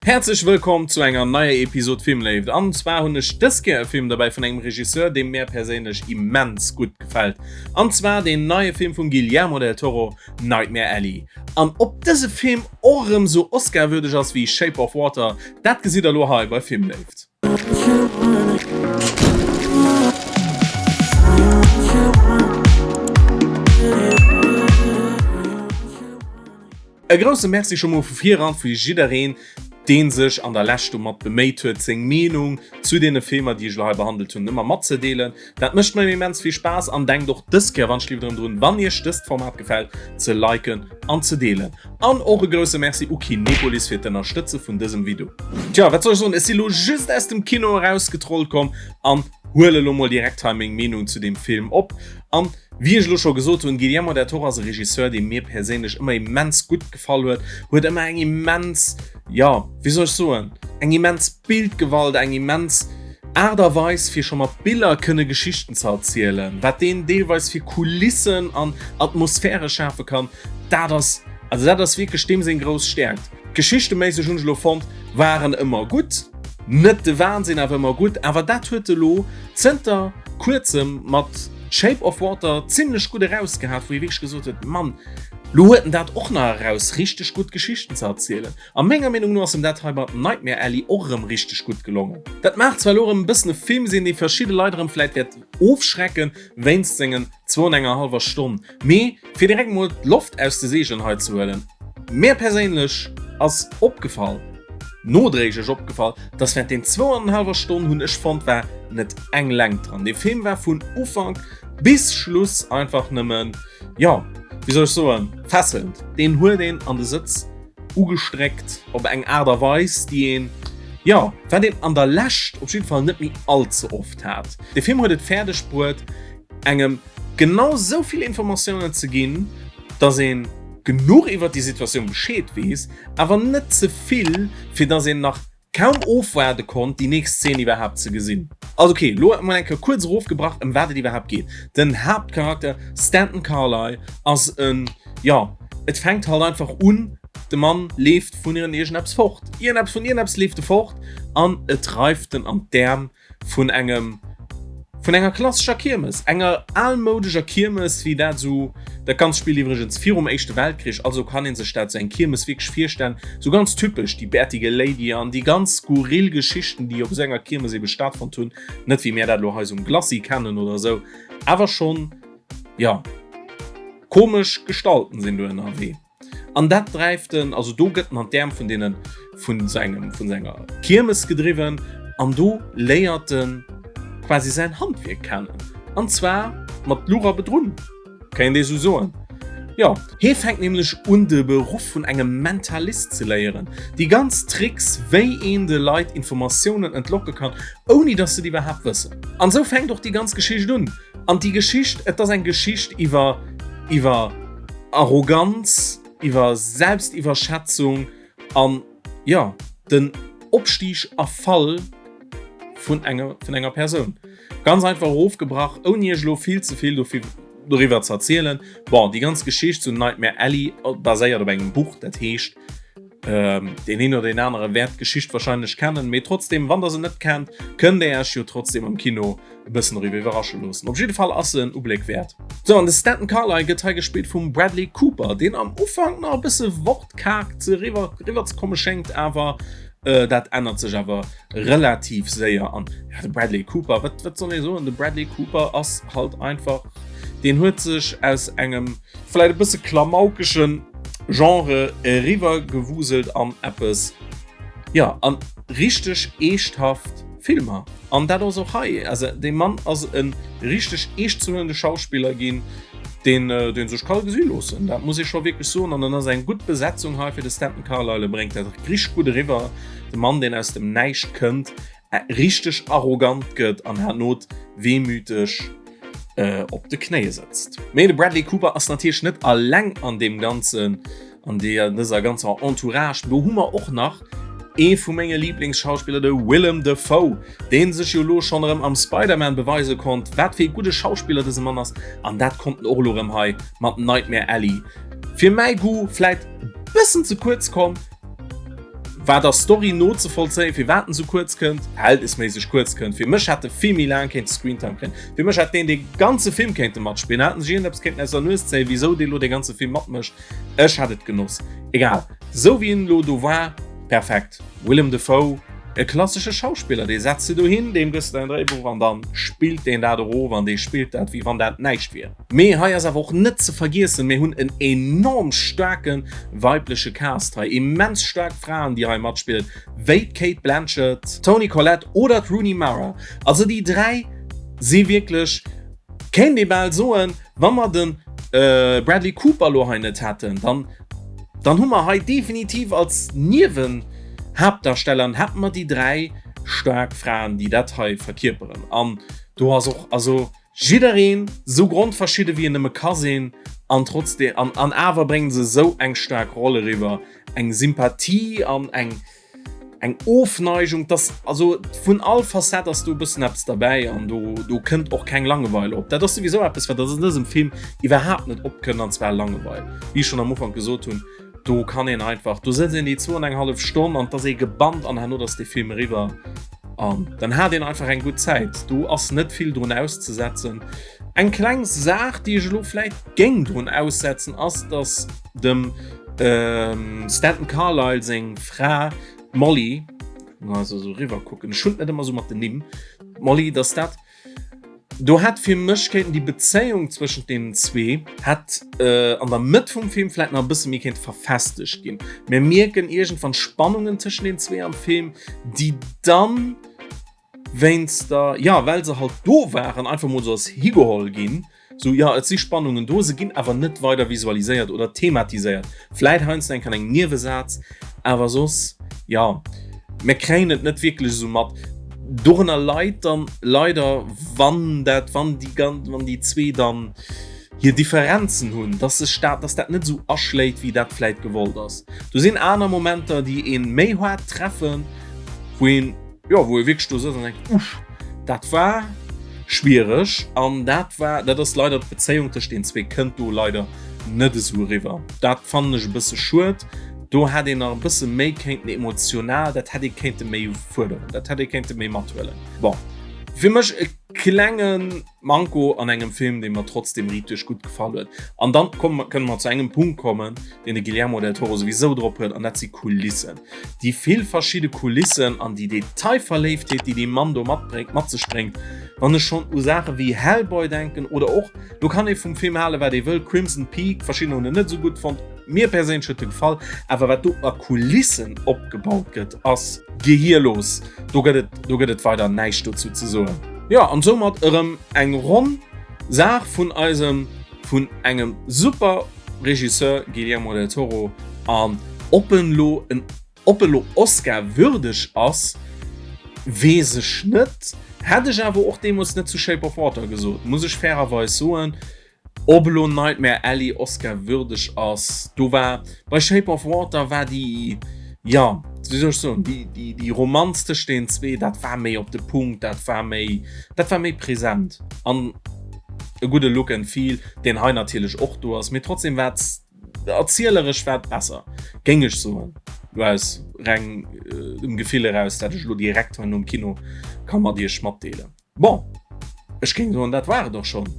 Häerzlech wëllkomm zu enger neier Episod Filmléift. An zwar hunn ech dës Kéier e Film derbäi vun engem Regisseur, dee mär perséinlech immens gutt gefält. An zwar deen neie Film vum Guillermo del Toro, Nightmare Alley. An ob dëse Film och erëm sou Oscar-würdeg ass wéi Shape of Water, dat gesitt der elo hei bei Filmléift. E grousse Merci scho mol vu viran fir jiddereen, deen sech an der Lescht domat beméit huet, seng Meenung zu deene Filmer, déi ech elo hei behandelt hunn, ëmmer matzedeelen. Dat mécht mer immens vill Spaass an denkt och dës Kéier wann ech léif erëm drun, wann iech dëst Format gefält, ze liken an ze deelen. An och e grousse Merci u Kinepolis fir d'Ënnerstëtze vun dësem Video. Tja, wat soll ech soen, ech si lo just aus dem Kino erausgetrollt komm an huele lo mol direkt hei meng Meenung zu deem Film op. An wéi ech elo scho gesot hunn, Guillermo del Toro ass e Regisseur, dee mir perséinlech ëmmer immens gutt gefall huet, huet ëmmer eng immens, jo, wéi soll ech soen, eng immens Bildgewalt, eng immens Aart a Weis fir scho mat Biller kënne Geschichten ze erzielen. Wat deen deelweis fir Kulissen an Atmosphäre schafe kann, dat ass, also dat ass wierklech deem seng grouss Stäerkt. Geschichteméisseg hunn ech elo fonnt, waren ëmmer gutt, net de Wahnsinn, awer ëmmer gutt. Awer dat huet elo zënter kuerzem mat Shape of Water zimlech gutt erausgehat, wou ee wierklech gesot huet, Mann, lo huet en dat och nach eraus, richteg gutt Geschichten ze erzielen. A menger Meenung no ass em dat hei mat Nightmare Alley och erëm richteg gutt gelongen. Dat mag zwar elo erëm e bëssen e Film sinn, dee verschidde Leit erëm vläit wäert ofschrecken wéinst sengen zwou an enger hallwer Stonn, mee fir direkt mol d'Loft aus de Seegelen hei ze huelen, mär perséinlech ass opgefall, nodréiglech opgefall, dass während den zwou an hallwer Stonn hunn ech fonnt war net eng Längt dran. Dee Film war vun Ufank bis Schluss einfach nëmmen, jo, wéi soll ech soen, fesselnd. Deen huet een an de Sëtz ugestreckt op eng Aart a Weis, déi een, jo, wat een an der Lescht op jidde Fall net méi all ze oft hat. De Film huet et fäerdeg bruet, engem genau esou vill Informatiounen ze ginn, dass een genuch iwwert déi Situatioun Bescheed weess, awer net ze vill, fir dass een nach kaum ofwaarde konnt, déi nächst Zeen iwwerhaapt ze gesinn. Also ok, lo emol eng Kéier kuerz erofgebrach, ëm wat et iwwerhaapt geet. Den Haaptcharakter Stanton Carlyle ass en, jo, et fänkt halt einfach un, de Mann leeft vun iergendeppes fort, iergendeppes, vun iergendeppes leeft e fort an et dreift en an d'Äerm vun engem vun enger klassescher Kiermes, enger almoudeger Kiermes, wéi dat esou, dat Ganzt spillt iwwregens virum Éischte Weltkrich, also kann ee sech dat esou eng Kiermes wierklech virstellen, esou ganz typesch, déi bäertige Lady an déi ganz skurril Geschichten, déi op esou enger Kiermes ebe stattfonnt hunn, net wéi mär dat elo hei esou um Glacis kennen oder esou, awer schonn, jo, komesch Gestalten sinn do ënnerwee. An dat dreift en, also do gëtt en an d'Äerm vun deenen, vun sengem, vun senger Kiermes gedriwwen an do léiert en quasi säin Handwierk kennen. An zwar mat Luch a Bedrunn, kéint ee sou soen. Jo, hie fänkt nämlech un de Beruff vun engem Mentalist ze léieren, déi ganz Tricks, wéi een de Leit Informatiounen entlocke kann, ouni dass se et iwwerhaapt wëssen. An sou fänkt och déi ganz Geschicht un. An déi Geschicht, et ass eng Geschicht iwwer, iwwer Arroganz, iwwer Selbstiwwerschätzung an, jo, den Opstieg a Fall vun enger, vun enger Persoun. Ganz einfach erofgebrach, ouni iech elo vill ze vill dofir, doriwwer ze erzielen. Bon, déi ganz Geschicht zu Nightmare Alley baséiert op engem Buch, dat heescht, deen een oder deen anere wäert d'Geschicht wahrscheinlech kennen, mee trotzdem, wann der se net kennt, kënnt der iech jo trotzdem am Kino e bëssen doriwwer iwwerrasche loossen. Op jidde Fall ass se en Ubléck wäert. Sou, an de Stanton Carlyle gëtt hei gespillt vum Bradley Cooper, deen am Ufank nach e bësse wortkaarg ze eriwwer eriwwerzekomme schéngt, awer dat ännert sech awer relativ séier. An ja, de Bradley Cooper, wat, wat soll ee soen, de Bradley Cooper ass halt einfach, deen huet sech aus engem vläit e bësse klamaukege Genre eriwwer gewuselt an eppes, jo, an richteg eeschthaft Filmer. An dat ass och hei. Also dee Mann ass e richteg eeschtzehuelende Schauspiller ginn, deen, deen sech ka gesi loossen. Dat muss ee scho wierklech soen. An en ass eng gutt Besetzung hei fir de Stanton Carlyle. E bréngt dat richteg gutt eriwwer. De Mann, deen aus dem Näischt kënnt, richteg arrogant gëtt an herno wehmüteg op de Knéie sëtzt. Mee de Bradley Cooper ass natierlech net alleng an deem Ganzen, an deer dëser ganzer Entourage. Do hu mer och nach ee vu menge Liblingsschauspiller, de Willem Dafoe, dee sech jo elo schonn erëm am Spider-Man beweise konnt, wat fir ee gudde Schauspiller dëse Mann ass. An dat konnt en och elo erëm hei mat Nightmare Alley. Fir mäi Goût vläit e bëssen ze kuerz komm. War der Story nozevollzéien, firwat en sou kuerz kënnt, verhältnisméisseg kuerz kënnt. Fir mech hätt e vill méi laang kéinte Screentime kréien. Fir mech hätt deen dee ganze Film kéinte matspillen, hätten sech iergendeppes kéinten aus der Nues zéien, wisou dee lo dee ganze Film matmécht. Ech hätt et genoss. Egal, sou wéi en lo do war, perfekt. Willem Dafoe, e klassesche Schauspiller, dee setz de dohin, deem gëss de en Dréibuch an dann spillt deen dat erof an dee spillt dat, wéi wann dat näischt wier. Mee hei ass awer och net ze vergiessen, mir hunn en enorm staarke weibleche Cast hei, immens staark Fraen, déi hei matspillen, wéi d'Cate Blanchett, d'Toni Collette oder d'Rooney Mara. Also déi 3 si wierklech, kéint ee bal soen, wa mer de Bradley Cooper elo hei net hätten, dann dann hu mer hei definitiv als Niewenhaaptdarsteller hätte mer déi 3 staark Fraen, déi dat hei verkierperen. An do ass och, also Jiddereen sou grondverschidde wéi en nëmme ka sinn an trotzdem an an awer bréngen se sou eng staark Roll eriwwer, eng Sympathie an eng eng Ofneigung, dass also vun all Facette ass do e bëssen eppes derbäi an do do kënnt och keng Langeweil op. Dat ass souwisou eppes wat an dësem Film iwwerhaapt net opkënnt an zwar Langeweil. Wéi ech schonn am Ufank gesot hunn, do kann een einfach, do sëtzt een déi zwou an eng hallef Stonn an 't ass ee gebannt an herno ass de Film eriwwer. An dann hat een einfach eng gutt Zäit. Do ass net vill drun auszesetzen. Eng kleng Saach, déi ech elo vläit géing drun aussetzen, ass, dass dem Stanton Carlyle seng Fra, d'Molly, also esou eriwwer kucken, ech hunn et net ëmmer esou mat den Nimm, d'Molly, dass dat Do hätt fir mech kéinten déi Bezéiung zwëschent deenen zwee hätt an der Mëtt vum Film vläit nach e bësse méi kéint verfestegt ginn. Mir mierken iergendwann Spannungen tëschent den zwee am Film, déi dann wéinst der, jo well se halt do waren, einfach mol sou als higeholl ginn. Sou, jo, et si Spannungen do, se ginn awer net weider visualiséiert oder thematiséiert. Vläit heiansdo eng Kéier an engem Niewesaz, awer soss, jo, mir kréien et net wierklech esou mat. Dorënner leit dann leider, wann dat, wann déi gan, wann déi zwee dann hir Differenzen hunn, dass sech dat, dass dat net esou aschléit, wéi dat vläit gewollt ass. Do sinn aner Momenter, déi ee méi haart treffen, wou een, jo, wou ee wierklech do sëtzt an denkt, Uff, dat war schwiereg an dat war, dat ass leider d'Bezéiung tëscht den zwee kënnt do leider net esou eriwwer. Dat fannen ech e bësse schued. Do hätt een nach e bësse méi kéinten emotional, dat hätt ee kéinte méi fuerderen, dat hätt ee kéinte méi mathuelen. Bon, fir mech e klenge Manko an engem Film, dee mer trotzdem richteg gutt gefall huet. An dann komme, kënne mer zu engem Punkt kommen, deen de Guillermo del Toro souwisou drop huet, an dat si Kulissen. Déi vill verschidde Kulissen an déi Detailverléiftheet, déi dee Mann do matbréngt, mat sech bréngt. Wann ech schonn u Saache wéi Hellboy denken oder och, do kann ee vum Film hale wat ee wëll, Crimson Peak, verschiddener hunn en net esou gutt fonnt, mir perséinlech huet e gefall, awer wat do a Kulissen opgebaut gëtt, ass gehierlos. Do gëtt et, do gëtt et weider näischt dozou ze soen. Jo, an soumat erëm eng ronn Saach vun eisem, vun engem super Regisseur Guillermo del Toro an ob en lo en ob e lo Oscar würdeg ass weess ech net, hätt ech awer och deemols net zu Shape of Water gesot, muss ech fairerweis soen. Ob elo Nightmare Alley Oscar würdeg ass, do war bei Shape of Water war déi jo wéi soll ech soen déi déi déi Romanz tëscht deenen zwee, dat war méi op de Punkt, dat war méi dat war méi present an e gudde Look and Feel, deen hei natierlech och do ass, mee trotzdem war erzieleresch war et besser, géing ech soen, lo aus reng dem Gefill eraus, dat ech elo direkt hei nom Kino ka mat iech matdeelen. Bon, ech géing soen, dat war et och schonn.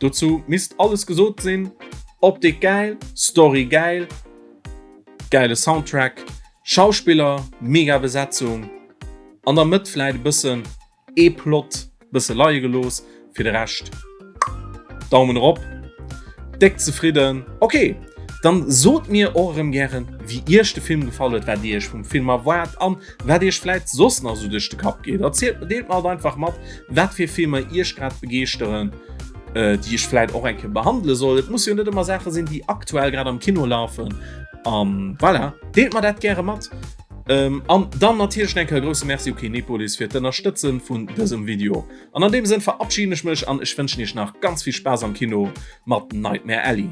Dozou misst alles gesot sinn, Optik gäil, Story gäil, gäile Soundtrack, Schauspiller mega Besetzung, an der Mëtt vläit e bëssen Ee Plot bësse leie gelooss, fir de Rescht Daumen erop, déck zefridden. Ok, dann sot mir och erëm gären wéi iech de Film gefall huet, wat dir iech vum Film erwaart an wat iech vläit soss nach esou duerch de Kapp geet. Erzielt, deelt mer halt einfach mat wat fir Filmer iech grad begeeschteren, déi ech vläit och eng Kéier behandele soll. Et musse jo net ëmmer Saache sinn, déi aktuell grad am Kino lafen. An voilà, deelt mer dat gäre mat. An dann natierlech nach eng Kéier e grousse Merci u Kinepolis fir d'Ënnerstëtzen vun dësem Video. An an deem Sënn verabschieden ech mech an ech wënschen iech nach ganz vill Spaass am Kino mat Nightmare Alley.